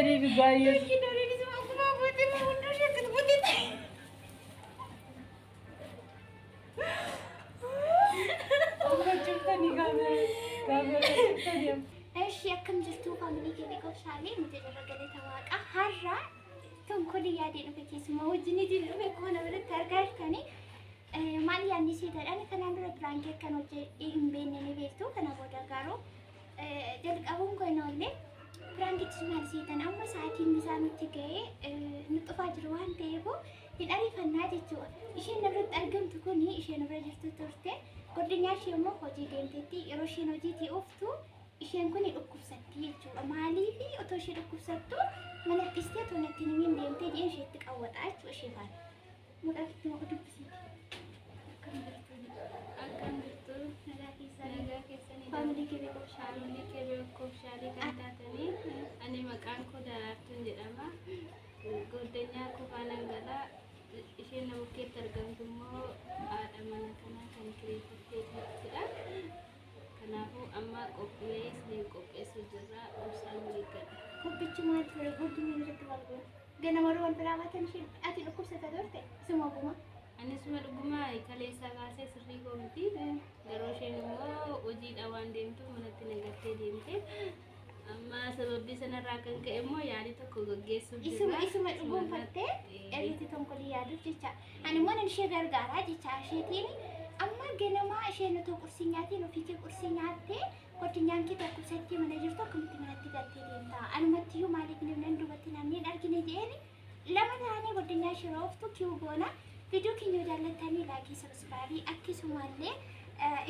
Dhuftanii dhugaa Yesuus. Amma cuftanii kaameraa kaameraa cuftanii amma. Eshi akkam jirtuu faamilii keenya qobsaalee nuti irra galata waaqa har'a tonkolii yaadee dhufe keessumaa wajjiniitiin dhufe akkuma nama biratti argaa jirtanii maal yaadni seetadhaan kanaan dura piraankii akkan hojjedhee hin beekne ni beektu kana booda garuu jalqabuun kun oollee piraankichis maal seetan amma sa'aatiin isaa nutti ga'ee nu dhufaa jiru waan ta'eef hin ariifannaa jechuudha. Isheen na biratti argamtu kun isheen bira jirtu turte godinyaa ishee immoo hojii deemteetti yeroo isheen hojiitii uftu isheen kun dhukkubsatti jechuudha. Maaliif otoo ishee dhukkubsattu mana dhistee otoo natti hin himin deemtee jedhee isheetti qawwaxaa jechuudha ishee faana. Maqaa keetti maqaa dubbisiiti. Akkam jirtu? Akkam jirtu? Nagaa keessanii? Nagaa keessanii? Faamilii kee beekoo shaaluu. Faamilii kee beekoof shaalii kan taatanii ani maqaan koo Daraartuun jedhama. Goddanyaa koo faanaan galaa isheen na bukkeetti argamtu immoo haadha mana kanaa kan kireeffattee jirtudha. Kanaafuu amma qophii isiniif qopheessuu jirra. Obsaan nu eeggadha. Qophichi maal ture? Guddinni irratti wal goona. Ganama wal biraa baatan isheen ati dhukkubsata turte isuma oguma. Anisuma dhugumaa kaleessaa kaasee sirrii koo miti. Garuu isheen immoo hojiidha waan deemtu manatti nagattee deemte. Amma sababii sanarraa kan ka'e immoo yaalii tokko gaggeessuuf Isuma jirra. isuma dhugoonfattee irratti tonkolii yaaduuf jecha. Ani immoo nan ishee gargaaraa jecha isheetiin amma ganamaa isheen otoo qursii nyaatiin ofii kee qursii nyaattee goddinyaan kee dhukkubsattee mana jirtu akkamitti manatti galtee deemta. Anumatti iyyuu maaliif namni duubatti namni hin argine jedheen lama taanee godinyaa ishee rooftu kiyu goona. Viidiyoo keenya yoo jaallattanii laayikii sabskraabii akkasumallee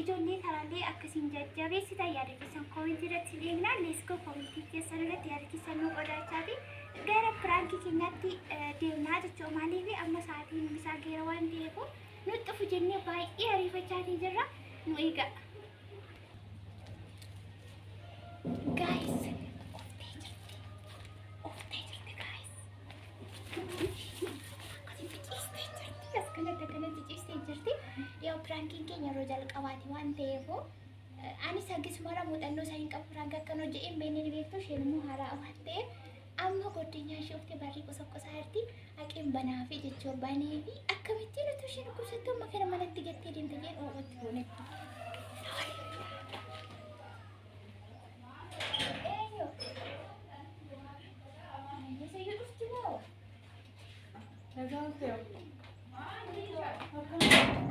ijoollee karaalee akkasiin jajjabeessitan yaada keessan koomentii irratti hin eegna. Leeskoo koomentii keessan irratti yaada keessan nu qodaachaa fi gara piraankii keenyaatti deemnaa jechuudha. Maaliif amma sa'aatiin isaa geera waan ta'eef nu dhufu jennee baay'ee ariifachaatii jirra. Nu eega. Guys, oftee jirti. Oftee jirti guys. Akkasitti ciistee jirti. As kanatti akkanatti ciistee jirti. Yoo piraankiin keenya yeroo jalqabaati waan ta'eef anis akkasumara muuxannoo isaa hin qabu piraank akkan hojjedhe hin beekne ni beektu isheen immoo haaraa waan ta'eef amma godinyaa ishee oftee barrii qosoqosaa jirti. Haqeen banaa fi jechuun banee fi akkamittiin otoo isheen dhukkubsattu amma kana manatti gattee deemte jedhu oo'otti boonetti. Eenyu? Isayyuu dhufti moo? Nagaa ta'e.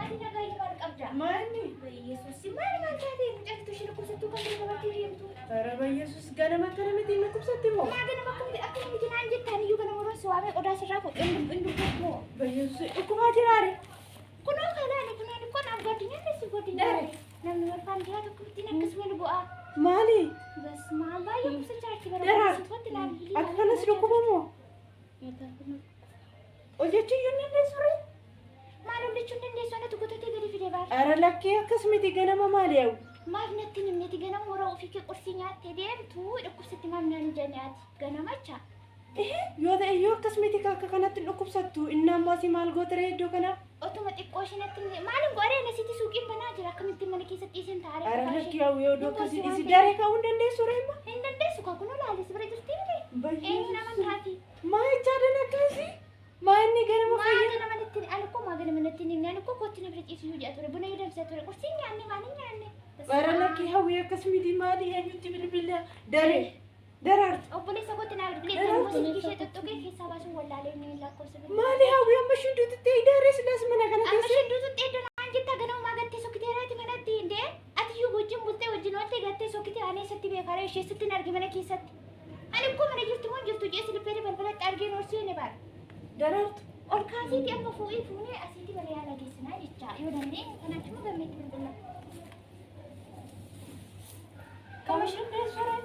Ati nagaa iyyuu maal qabda? Maali? Yesuus maal maal taatee mucattu ishee dhukkubsattuu kan dubartii deemtu? Araba Yesuus ganama akkana miti hin dhukkubsatti moo? Maa ganama akkamitti akka namni naan jettaan iyyuu ganama roon si waamee qodaa sirraa fuudhee hin dubbatu moo? Yesuus dhukkubaa jiraare. Kunoo kalaani kunoon kun af godinyaa keessi godinyaa. Namni wal faana jiraatu akkamittiin akkasuma nu bu'aa? Maali? Bas maal baay'ee dhukkubsachaa jirti bara Daraartu. barsiisuutti laali. Akka kanas dhukkuba moo? Ol jechuu iyyuu hin dandeessu ree? Maal ol jechuu hin dandeessu anatu gotatee gadi fide baara. Ara lakkee akkas miti ganama maali yaa'u? Maaf natti hin himneeti ganama warra ofii kee qursii nyaattee deemtu dhukkubsatti maaf naan nyaati ganamacha. Yoo ta'e iyyuu akkas miti akka kanatti hin dhukkubsattu inni ammaas maal goota ree iddoo kana? Otuma xiqqoo ishee natti himne maalin godhee na sitti suuqiin banaa jira akkamittiin mana keessatti dhiisin taaree. Ara lakkee yaa'u yoo iddoo akkasii dhiisi daree ka'uu hin dandeessu ree immoo? Hin dandeessu kaa kunoo laali si bira jirti miti. Eenyu nama taati? Maa jechaadhaan akkasii? Maa inni ganama Maa fayyaa? ganama natti ani koo maa ganama natti hin himne ani koo kootti na bira ciisu jedha ture buna yoo danfisa ture qursii nyaanne maal hin nyaanne. Ara lakkee hawwii akkas miti maali eenyutti bilbila daree daraartu. Obboleessa kootti naa bilbilee immoo silkii ishee tuttuqee keessaa baasuun wallaalee inni lakkoofsa bilbilaa. Maali hawwii amma shidduutti ta'e daree silaas mana kana Amma keessa? isheen duututti iddoo naan jetta ganamumaa gattee sokkiteeraati manatti hindee ati iyyuu wajjin bultee wajjin oolte gattee sokkitee ani eessatti beekaree ishee sitti hin arge mana keessatti. Ani akkoo mana jirtu moo hin jirtu jee silippeerii balbalatti argeen ol seene baara. Daraartu. Ol kaasiiti amma fuudhee fuunee asiitti mana yaala geessinaa jecha yoo dandeenye kanaaf immoo gammeetti bilbila. Kama isheen deessu ree?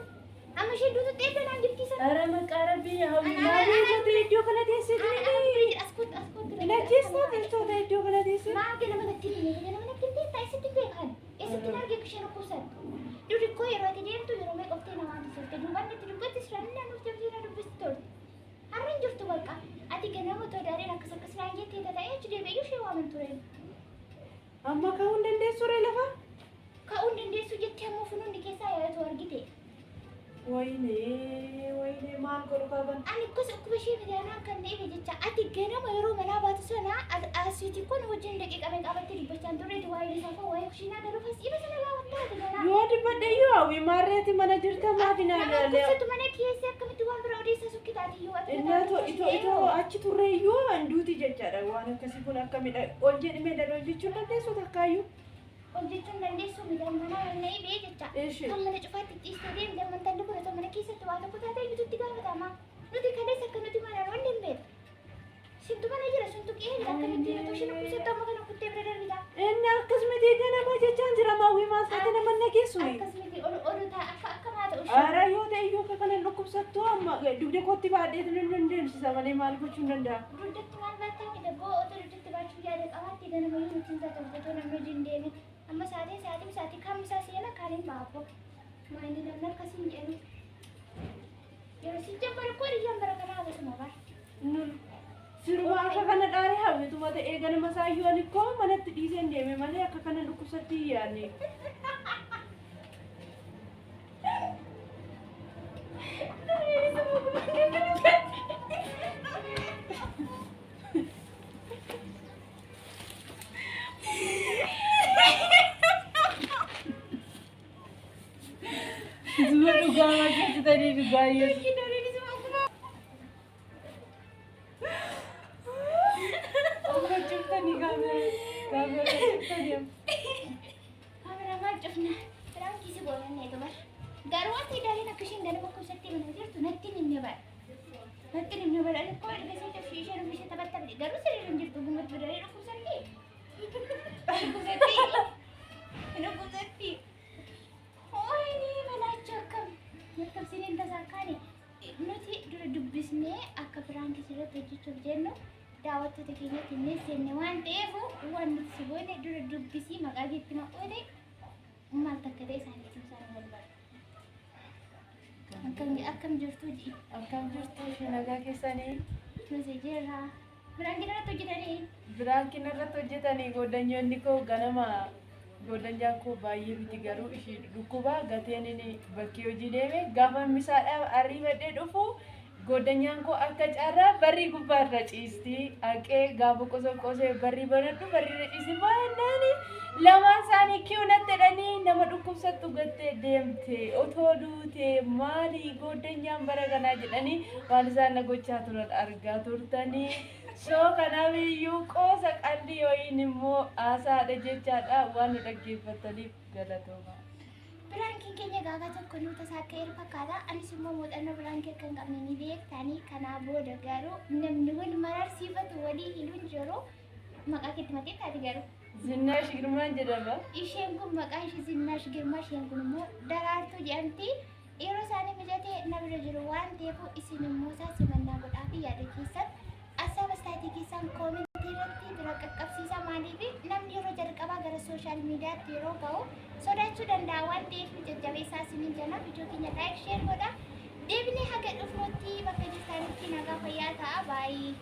Amma isheen duututti iddoo naan jirti sana. Ara maqaa rabbii hawwii maali goota iddoo kana teessee jirti? As kottu as kottu. Nacheessaa teessoo iddoo kana teessee? Maa ganama natti himne ganama natti himte eessatti beekan eessatti arge isheen dhukkubsattu. Duri koo yeroo ati deemtu yeroo meeqa oftee namaan turte duubaan itti dubbatti sirannaa nuuf deemtee na dubbisti turte. Har'a hin jirtu bakka ati ganama otoo daareen akkas akkas naan jettee ta'ee achi deebi'ee ishee waaman ture. Amma ka'uu hin dandeessu ree lafa? Ka'uu hin dandeessu jettee ammoo funuunni keessaa yaa'atu argite. Wayinee wayinee maal godhu qaban? Ani gosa dhukkuba ishee miti anaan kan dhibe jecha ati ganama yeroo manaa baatu sana asiiti kun wajjin daqiiqa meeqa qabattee dubbachaa hin turreetu waa'ee isaa fa'aa waa'ee kushiinaa galuuf as dhiba sana gaafatta ati ganaa. Yoo dubbadhe iyyuu hawwi maarreeti mana jirta maaf hin Nama ilaalle? dhukkubsattu mana keessee akkamitti waan bira odeessaa sukkitaati yoo ati Innaa itoo itoo achi turre iyyuu handuuti jechaadha. Waan akkasii kun akkamidha? Ol jedhimee dhala ol jechuun dandeessu takkaayyuu. Ol jechuun dandeessu miti manaa wanna dhibee jecha. Eshi. Kan mana cufaatti ciistee deemte amantaan kun otoo mana keessatti waa tokko taatee nuti gaafatama. Nuti kaleessa akka nuti manaan wanni hin beeku. Sintu mana jira sintu qe'ee jira akkamitti nuti isheen dhukkubsattu amma kana kuttee bira darbita. Inni akkasumatti ganama jechaan jira maawwii maal taate nama nageessu. Akkasumatti ol ol ta'a akka akka maa ta'u ishee. Ara yoo ta'e iyyuu akka kana dhukkubsattu amma dugda kootti baadheetu nan dandeemsisa malee maal gochuu hin danda'a. Dugdatti maal baattaa miti boo otoo dugdatti baachuu yaada qabaatte ganama yoo nuti hin taatu otoo namni hojii hin deemin. Amma sa'aatiin sa'aatiin sa'aatii kam isaa seena kaan hin baafo. Maayini namni akkasiin jedhu. Yeroo si jabbar koo riyyaan bara kanaa akkasuma bara. Sirba akka kana dhaaree hawwituma ta'ee ganama isaayyuu ani koo manatti dhiiseen deeme malee akka kana dhukkubsatti hin yaadne. Zuba dhugaa waaqessitanii dhugaa Yesuus. Amma cuftanii kaameraa cuftanii. Kaameraa maal cufna? Biraan kiisi goonannee dubar. Garuu ati daaliin akka isheen ganama dhukkubsattee mana jirtu natti hin himne bara. Natti hin himne bara. Ani koo erga ishee cabsee isheen ofii ishee taphattamte garuu sirriin hin jirtu gumatti bidaree dhukkubsatti. Dhukkubsatti. Dhukkubsatti. Ooyini balaachuu akkam. Makkabsiin tasaa kaane nuti dura dubbisnee akka biraan kiisii irratti hojjechuuf jennu daawwattoota keenyatti hin seenne waan ta'eef waan nuti si goone dura dubbisii maqaa keetti maqoole maal takka ta'e isaaniitti isaan wal baru. Akkam akkam jirtu ji'i. Akkam jirtu ishee nagaa keessanii? Nuti jirra. Biraan irratti hojjetanii. Biraankiin irratti hojjetanii goddanyoonni koo ganama goddanyaan koo baay'ee miti garuu ishee dhukkuba gateen inni bakkee hojii deeme gaafa misaadhaaf arriifadhee dhufu goddanyaan koo akka carraa barrii gubbaarra ciisti haqee gaafa qosa qosee barrii banadhu barriirra ciisti baannaan lamaan isaanii kiyyuu natti jedhanii nama dhukkubsattu gattee deemte otoo duute maali goddanyaan bara kanaa jedhanii waan isaan na gochaa turan argaa turtanii. So kanaaf iyyuu qoosa qalbii wayiin immoo haasaadha jechaadha waan nu dhaggeeffataniif galatooma. Biraankiin keenya gaafa tokko nu tasaa akka jiru fakkaata. Anis immoo muuxannoo biraankii akka hin qabne ni beektanii. Kanaa booda garuu namni wal mararsiifatu walii hiluun jiru. Maqaa keetti maxxee taate garuu. Zinnaash Girmaan jedhama. Isheen kun maqaan ishee Zinnaash Girmaa isheen kun immoo Daraartuu jedhamti. Yeroo isaanii mijatee na bira jiru waan ta'eef isin immoo isaa simannaa godhaa fi yaada keessan asaba istaatii keessan koomentii irratti bira qaqqabsiisa maaliif namni yeroo jalqabaa gara sooshaal miidiyaatti yeroo ba'u sodaachuu danda'a waan ta'eef jajjabeessaa isiniin jenna viidiyoo keenya laayik sheer godha. Deebinee haga dhufnutti bakka jirtanitti nagaa fayyaa ta'a baay'ee.